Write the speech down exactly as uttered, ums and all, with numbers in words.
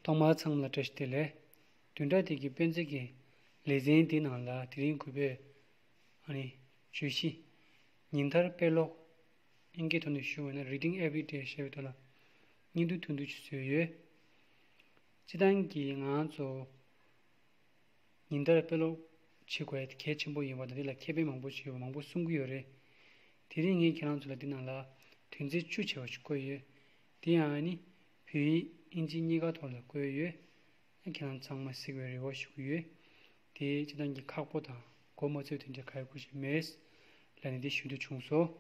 ཚང་མ་ཚང་མ་ལ་བཀྲ་ཤིས་བདེ་ལེགས། བདུན་ཕྲག་འདི་གི་དཔེ་མཛོད་ཀྱི་ལེ་ཚན་འདི་ནང་ལ་དེ་རིང་གུས་པས་ཨ་ནི་བརྗོད་གཞི་ཉིན་ལྟར་དཔེ་ཀློག་དབྱིན་སྐད་ཐོག་ནས་ཞུ་བ་ན་Reading Every Day ཞེས་པའི་ཐོག་ལ་བརྙན་ཐུང་ཐུང་ཐུང་ཞིག་བཟོས་ཡོད། སྤྱིར་བཏང་གི་ང་ཚོ་ཉིན་ལྟར་དཔེ་ཀློག་བྱེད་དགོས་ཡ་དེ་གལ་ཆེན་པོ་ཡིན་པ་དང་། དེ་ལ་ཁེ་ཕན་མང་པོ་ཞིག་ཡོད་པ་མང་པོ་གསུང་གི་ཡོད་རེད། དེ་རིང་ངས་ཁྱེད་རང་ཚོ་ལ་འདི་ནང་ལ་དོན་ཚན་བཅུ་ཆེ་བ་ཞིག་བཀོད་ཡོད། དེ་ཡང་ཨ་ནི་བོད་ཡིག་དབྱིན་ཇི་གཉིས་ཀ་ཐོག་ལ་བཀོད་ཡོད། ཁྱེད་རང་ཚང་མ་གཟིགས་པའི་རེ་བ་ཞུ་གི་ཡོད། དེ་སྤྱིར་བཏང་གི་ཁག་པོ་དང་གོ་མ་ཚོད་དེ་འདྲ་ག་ཡོད་ཁུལ་ཞིག་མེད་ལ་ནི་འདི་ཞུ་འདོད་བྱུང་སོང་